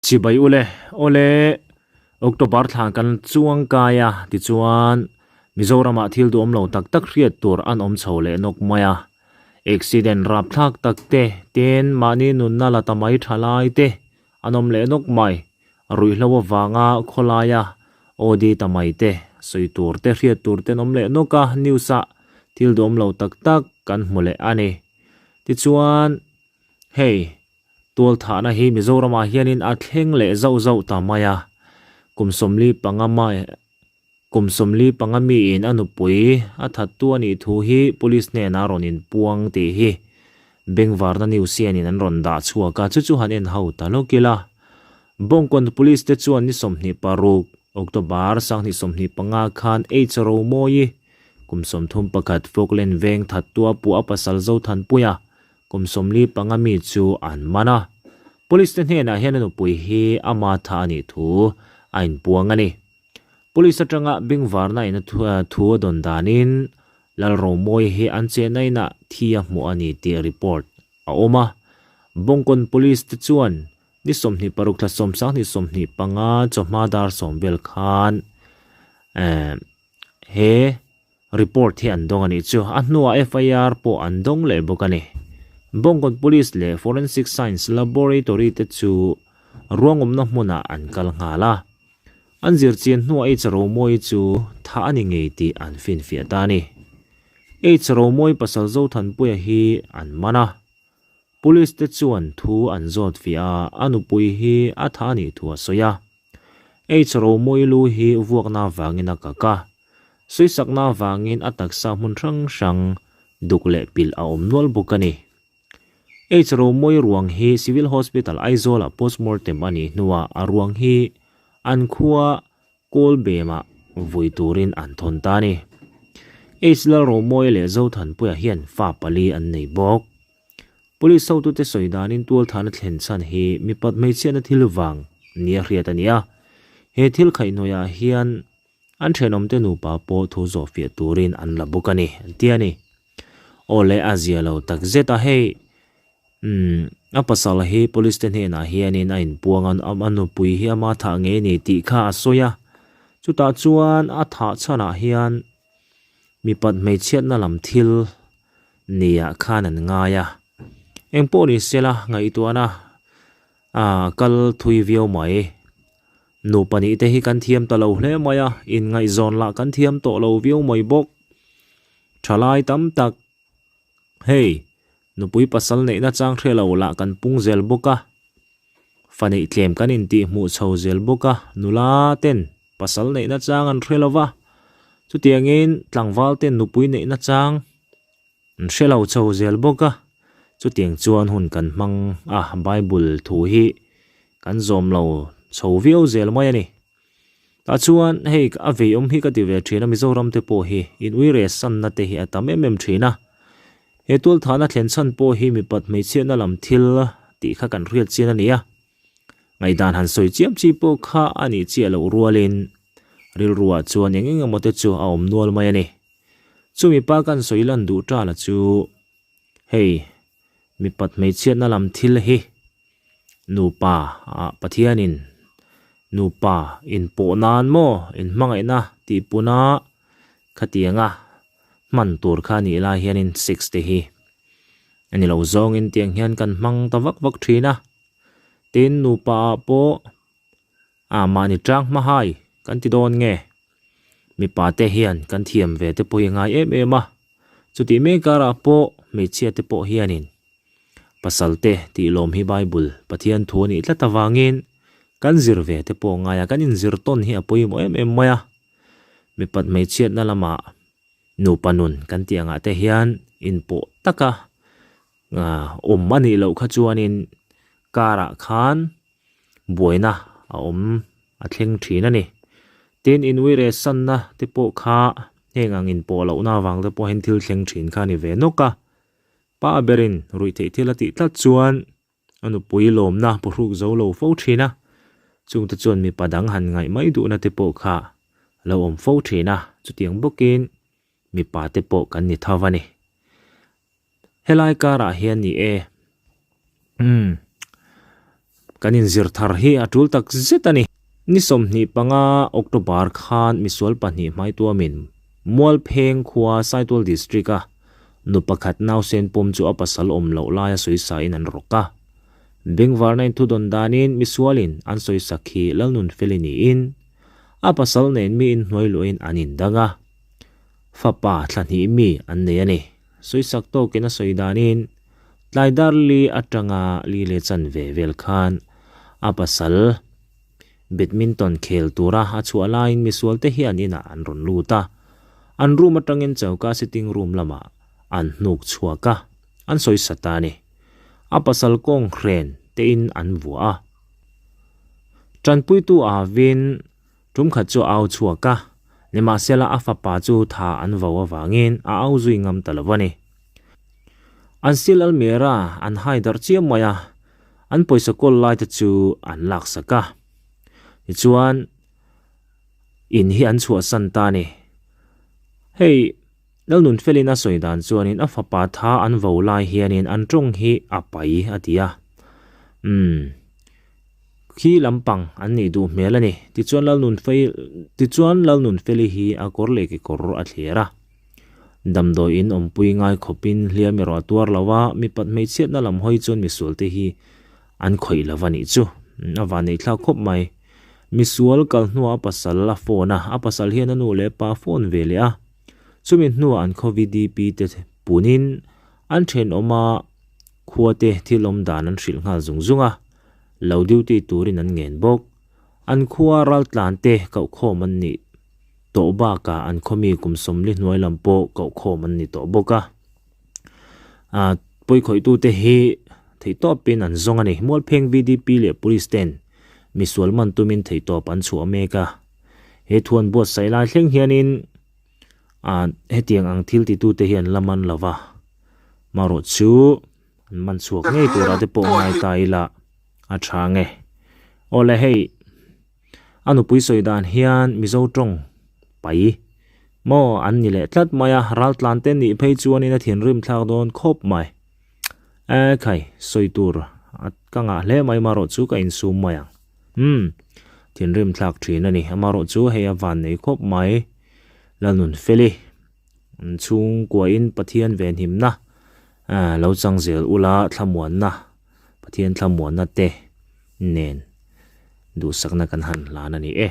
Chibai ule, awle, October thla kan chuang kai a, tichuan Mizoramah thil duhawm lo tak tak hriat tur an awm chho leh nawk mai a. Accident rapthlak tak te, tin mahni nunna la ta mai tha lai te an awm leh nawk mai. Ruihhlo avanga khawlaia OD ta mai te, sawi tur te hriat tur te an awm leh nawk a, news ah thil duhawm lo tak tak kan hmu leh a ni. Tichuan hei Tualthahna hi Mizoramah hianin a thleng leh zauh zauh ta mai a, kum 45 mai kum 45 miin a nupui a thattu a nih thu hi Police hnenah rawn inpuang tih hi Bengvarna News hianin an rawn dah chhuak a, chu chu han en ho ta lawk ila. Bawngkawn Police te chuan ni 26 October 2025 khan H Romawi kum 31 Falkland veng thattua puh a pasal Zothanpuia Kum 45 mi chu an man a, Police te hnenah hian a nupui hi ama tha a nih thu a inpuang a ni. Police atanga bengvarna in a thu a dawn danin Lalromawi hi an chenna inah thi a hmuh a ni tih report a awm a. Bawngkawn Police te chuan ni 26 thla 10 25 chawhma dar 10 vel khan he Report hi an dawng a nih chu. A hnuah FIR pawh an dawng leh bawk a ni. Bawngkawn Police leh Forensic Science Laboratory te chu ruangawmna hmunah an kal nghal a. An zirchian hnuah H Romawi chu thah a ni ngei tih an finfiah ta a ni. H Romawi pasal Zothanpuia hi an man a. Police te chuan thu an zawt fiah a, a nupui hi a thah a nih thu a sawi a. H Romawi lu hi vuakna avangin a kak a, sawisakna avangin a taksa hmun hrang hrang duk leh pilh a awm nual bawk a ni. H Romawi ruang hi Civil Hospital Aizawl-ah postmortem a nih hnuah a ruang hi an khua Kawlbemah vui turin an thawn ta a ni. H Lalromawi leh Zothanpuia hian fa pali an nei bawk. Police hotute sawi danin tualthahna thlen chhan hi mipat hmeichhiatna thil vang nia hriat a ni a. He thil khaihhnuaiah hian an thenawmte nupa pawh thu zawhfiah turin an la bawk a ni, an ti a ni. Aw le a zia lo tak zet a hei. Umm a pasal hi police te hnenah hianin a inpuang a, a nupui hi ama thah ngei a ni tih kha a sawi a. Chutah chuan a thah chhanah hian mipat hmeichhiatna lam thil niah khan an ngai a. Eng pawh ni sela ngaihtuahna ah kal thui viau mai. Nupa nih te hi kan thiam ta lo hle mai a, inngaihzawn lah kan thiam tawh lo viau mai bawk. Thalai tam tak hei nupui pasal neihna chang hre lo lah kan pung zel bawk a, fa neih tlem kan intih hmuh chho zel bawk a, nula ten pasal neihna chang an hre lo va, chutiangin tlangval ten nupui neihna chang an hre lo chho zel bawk a, chutiang chuan hun kan hmang a, Bible thu hi kan zawm lo chho viau zel mai a ni. Tah chuan hei a vei awm hi ka ti ve thin a, Mizoram te pawh hi in ui reh sanna te hi a tam em em thin a. He tualthahna thlen chhan pawh hi mipat hmeichhiatna lam thil tih kha kan hriat chian a ni a. Ngaihdan han sawi chiam chi pawh kha a nih chiah loh rualin rilruah chuan eng eng emaw te chu a awm nual mai a ni. Chu mipa kan sawi lan duh tala chu hei mipat hmeichhiatna lam thil hi nupa ah Pathianin nupa inpawh nan maw inhmangaihna tih puna khatianga hman tur kha a nih lai hianin sex te hi a ni lo zawngin tiang hian kan hmang ta vak vak thin a tin nupa ah pawh ah mahni tang hma hai kan ti dawn nge mipa te hian kan thiam ve te pawh hi a ngai em em a chutih mek karah pawh hmeichhia te pawh hianin Pasal te tih lawm hi Bible Pathian thu a nih tlat avangin kan zir ve te pawh a ngai a, kan inzir tawn hi a pawimawh em em mai a. Mipat hmeichhiatna lamah nupa nun kan tih angah te hian inpawh taka awm a nih loh kha chuanin karah khan buaina a awm a thleng thin a ni. Tin, inui reh sanna te pawh kha heng ang inpawh lohna avang te pawh hian thil thleng thin kha a ni ve nawk a. Pa berin ruihtheih thil a tih tlat chuan a nupui lawmna pawhruk zo lo fo thin a, chungte chuan mipa dang han ngaih mai duhna te pawh kha a lo awm fo thin a, chutiang bawkin mipa te pawh kan ni tho a ni. Helai karah hian ni e, umm. Kan inzir thar hi a tul tak zet a ni. Ni 25 October khan misual pahnih hmaituamin Mualpheng khua Saitual District-a nu pakhat nausen pawm chu a pasal awm loh laia sawisain an rawk a. Bengvarna in thudawn danin misualin an sawisak hi Lalnunfeli niin a pasal nen mi inhnuai luahin an indang a, fapa thla hnih mi an nei a ni. Sawisak tawkin a sawi danin tlai dar li atanga li leh chanve vel khan a pasal Badminton khel tura a chhuah laiin misualte hian inah an rawn lut a, an room atangin choka sitting room lamah an hnuk chhuak a, an sawisa ta a ni. A pasal kawng hren tein an vuah a. Tanpuitu avin tum khat chu a au chhuak a, nimahsela a fapa chu tha an vo avangin a au zui ngam ta lo a ni. An sil almira an hai darh chiam mai a, An pawisa kawl lai te chu an laksak a, tichuan in hi an chhuahsan ta a ni. Hei Lalnunfelin a sawi dan chuanin a fapa tha an vo lai hianin an tawng hi a pai a ti a. Umm, khi lampang an nih duh hmel a ni. Tichuan Lalnunfei, tichuan Lalnunfeli hi a kawr leh kekawr a thler a. Damdawi in awmpui ngai khawpin hliam erawh a tuar lo a, mipat hmeichhiatna lam hawi chuan misualte hi an khawih lo a nih chu. A vanneihthlak khawp mai. Misual kal hnuah a pasal a phone a, a pasal hian a nu leh pa a phone ve leh a. Chumi hnuah an khaw VDP te punin an thenawma khuate thil awm dan an hrilh nghal zung zung a, lo duty turin an ngen bawk. An khua raltlan te kohkhawm an nih. Tawh bakah an khawmi kum 40 hnuai lam pawh kohkhawm an ni tawh bawk a. Aaa pawikhawih-tute hi theihtawpin an zawng a ni. Mualpheng VDP leh Police ten misual man tumin theihtawp an chhuah mek a. He thu an buatsaih lai thleng hianin aaa hetiang ang thil titute hi an la man lo va. Marawh chu an man chhuak ngei turah te pawh ngai ta ila a tha nge. Awle hei. A nupui sawi dan hian Mizo tawng pai maw an ni leh tlat mai a, raltlan te nih phei chuanin a thinrim thlak dawn khawp mai. E khai, sawi tur a ka ngah hle mai marawh chu ka insum mai ang. Umm, thinrim thlak thin a ni, amarawh chu hei a van nei khawp mai. Lalnunfeli, chhungkuain Pathian venhimna lo chang zel ula thlamuanna. Pathian thlamuanna te nen duhsakna kan han hlan a ni e.